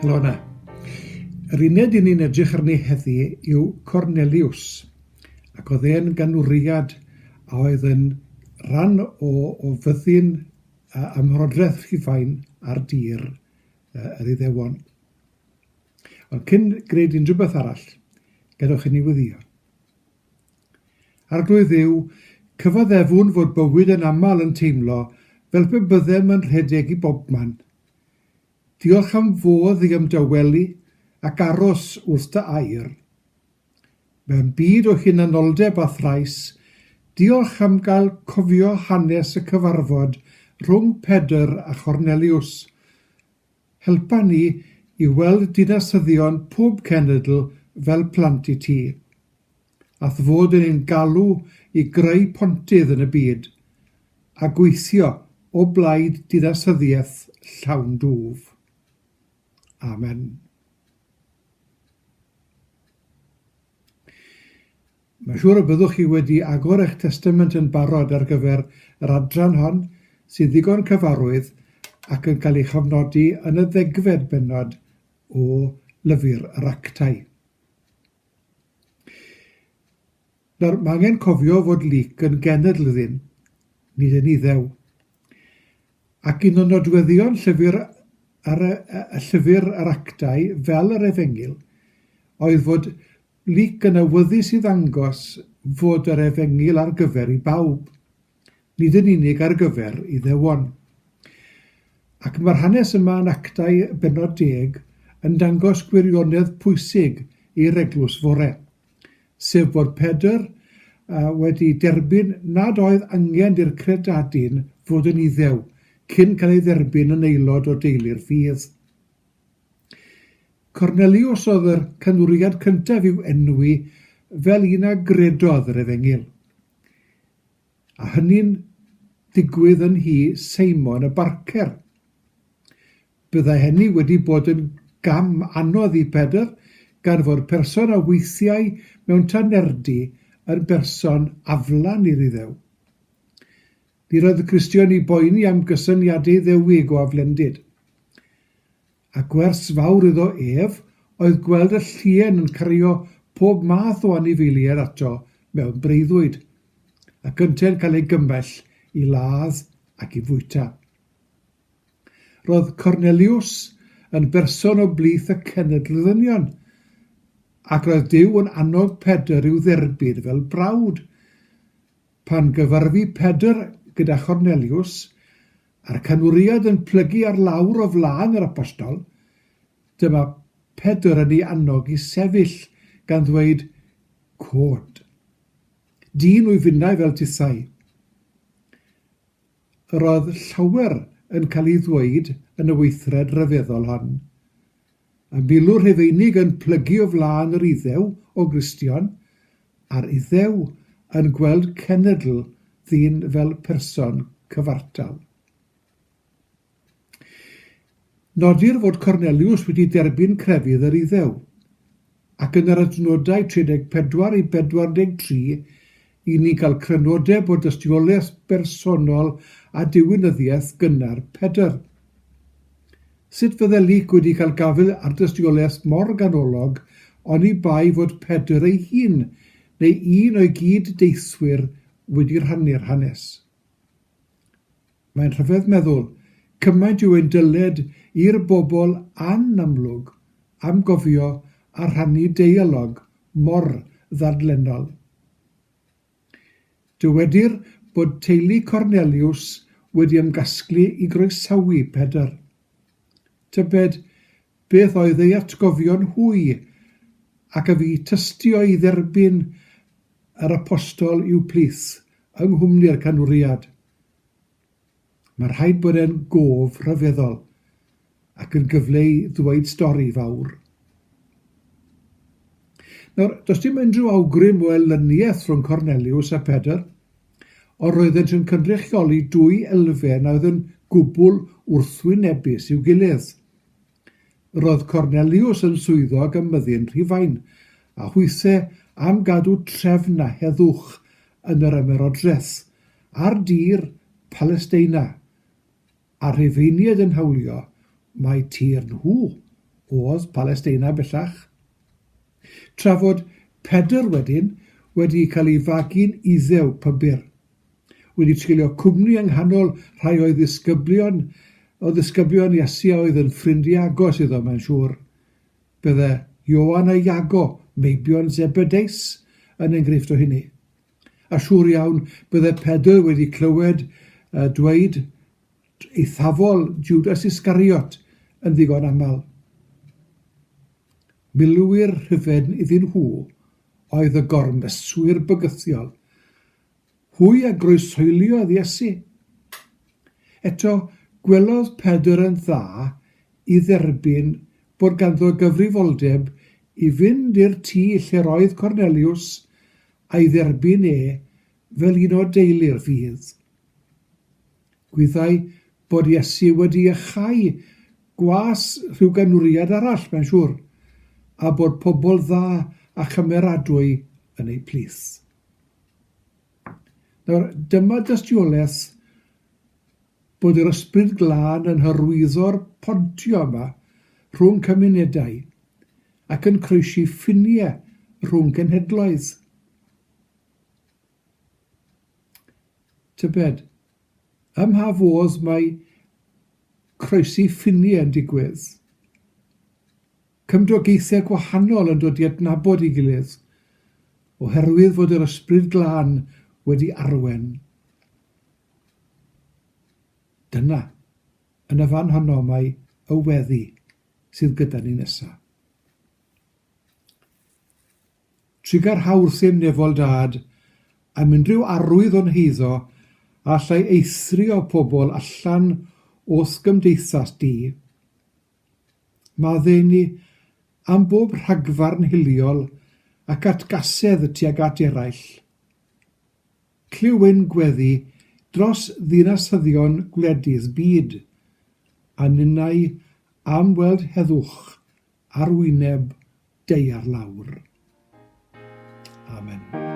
Helo yna. Yr uned i ni'n edrych arni heddi yw Cornelius, ac oedd e'n ganwriad a oedd yn rhan o, o fyddin Ymhorodraeth Rhufain ar dir yr Iddewon. Ond cyn gwneud unrhyw beth arall, gadewch i ni weddïo. Arglwydd Dduw, cyfaddefwn fod bywyd yn aml yn teimlo fel pe byddem yn rhedeg i bobman. Diolch am fodd i ymdawelu ac aros wrth dy air. Mewn byd o hunanoldeb a thrais, diolch am gael cofio hanes y cyfarfod rhwng Pedr a Chorneliws. Helpa ni i weld dinasyddion pob cenedl fel plant i ti, a'th fod yn ein galw i greu pontydd yn y byd, a gweithio o blaid dinasyddiaeth llawn dwf. Amen. Mae'n siŵr y byddwch chi wedi agor eich Testament yn barod ar gyfer yr adran hon, sy'n ddigon cyfarwydd ac yn cael ei chofnodi yn y ddegfed bennod o Lyfr yr Actau. Nawr, mae angen cofio fod Luc yn genedl ddyn, nid yn Iddew. Ac un o nodweddion llyfr ar y, y llyfr yr Actau, fel yr Efengyl, oedd fod Luc yn awyddus i ddangos fod yr Efengyl ar gyfer i bawb, nid yn unig ar gyfer Iddewon. Ac mae'r hanes yma yn Actau bennod deg yn dangos gwirionedd pwysig i'r eglwys fore, sef bod Pedr wedi derbyn nad oedd angen i'r credadun fod yn Iddew cyn cael ei dderbyn yn aelod o deulu'r ffydd. Corneliws oedd yr canwriad cyntaf i'w enwi fel un a gredodd yr Efengyl, a hynny'n digwydd yn nhŷ Seimon y Barcer. Byddai hynny wedi bod yn gam anodd i Pedr, gan fod person a weithiai mewn tanerdy yn berson aflan i'r Iddew. Nid oedd y Cristion i boeni am gysyniadau Iddewig o aflendid. A gwers fawr iddo ef oedd gweld y llien yn cario pob math o anifeiliaid ato mewn breuddwyd, ac yntau'n cael ei gymell i ladd ac i fwyta. Roedd Corneliws yn berson o blith y cenedl-ddynion, ac roedd Duw yn annog Pedr i'w dderbyn fel brawd. Pan gyfarfu Pedr gyda Chorneliws, a'r canwriad yn plygu ar lawr o flaen yr apostol, dyma Pedr yn ei annog i sefyll, gan ddweud, Cod. Dyn wyf finnau fel tithau. Yr oedd llawer yn cael ei ddweud yn y weithred ryfeddol hon. Y milwr Rhufeinig yn plygu o flaen yr Iddew o Gristion, a'r Iddew yn gweld cenedl ddyn fel person cyfartal. Nodir fod Corneliws wedi derbyn crefydd yr Iddew, ac yn yr adnodau 34 i 43 i ni'n cael crynodeb o dystiolaeth bersonol a diwinyddiaeth gynnar Pedr. Sut fydde Luc wedi cael gafael ar dystiolaeth mor ganolog oni bai fod Pedr ei hun neu un o'i gyd-deithwyr wedi rhannu'r hanes? Mae'n rhyfedd meddwl, cymaint yw ein dyled i'r bobl anamlwg am gofio a rhannu deialog mor ddadlennol. Dywedir bod teulu Corneliws wedi ymgasglu i groesawu Pedr. Tybed beth oedd ei atgofion hwy ac a fu tystio i dderbyn yr apostol i'w plith yng nghwmni'r canwriad? Mae rhaid bod e'n gof rhyfeddol ac yn gyfle i ddweud stori fawr. Nawr, does dim unrhyw awgrym o elyniaeth rhwng Corneliws a Pedr, ond roeddent yn cynrychioli dwy elfen a oedd yn gwbl wrthwynebus i'w gilydd. Roedd Corneliws yn swyddog ym myddin Rhufain, a hwythe am gadw trefn a heddwch yn yr ymerodraeth ar dir Palesteina, a'r Rhufeiniaid yn hawlio mai tir nhw Oedd Palesteina bellach. Tra fod Pedr wedyn wedi cael ei fagu'n Iddew pybyr, wedi treulio cwmni yng nghanol rhai o'i ddisgyblion, o ddisgyblion Iesu a oedd yn ffrindiau agos iddo, mae'n siŵr. Bydde Ioan a Iago, meibion Zebedeus, yn enghreifft o hynny. A siŵr iawn bydde Pedr wedi clywed dweud eithafol Judas Iscariot yn ddigon aml. Milwyr rhyfedd iddyn nhw oedd y gormeswyr bygythiol. Hwy a groeshoeliodd Iesu. Eto, gwelodd Pedr yn dda i dderbyn bod ganddo gyfrifoldeb i fynd i'r tŷ lle'r oedd Corneliws a'i dderbyn e fel un o deulu'r ffydd. Gwyddai bod Iesu wedi iachau gwas rhyw ganwriad arall, mae'n siŵr, a bod pobl dda a chymeradwy yn eu plith. Nawr, dyma dystiolaeth bod yr Ysbryd Glân yn hyrwyddo'r pontio yma rhwng cymunedau ac yn croesi ffiniau rhwng cenhedloedd. Tybed, ym mha fodd mae croesi ffiniau yn digwydd? Cymdogaethau gwahanol yn dod i adnabod ei gilydd, oherwydd fod yr Ysbryd Glân wedi arwen. Dyna, yn y fan honno mae y weddi sydd gyda ni nesa. Trugarha wrthym nefol Dad am unrhyw arwydd o'n heiddo a allai eithrio pobl allan o'th gymdeithas di. Maddau ni am bob rhagfarn hiliol ac atgasedd tuag at eraill. Clyw ein gweddi dros ddinasyddion gwledydd byd, a ninnau am weld heddwch ar wyneb daear lawr. Amen.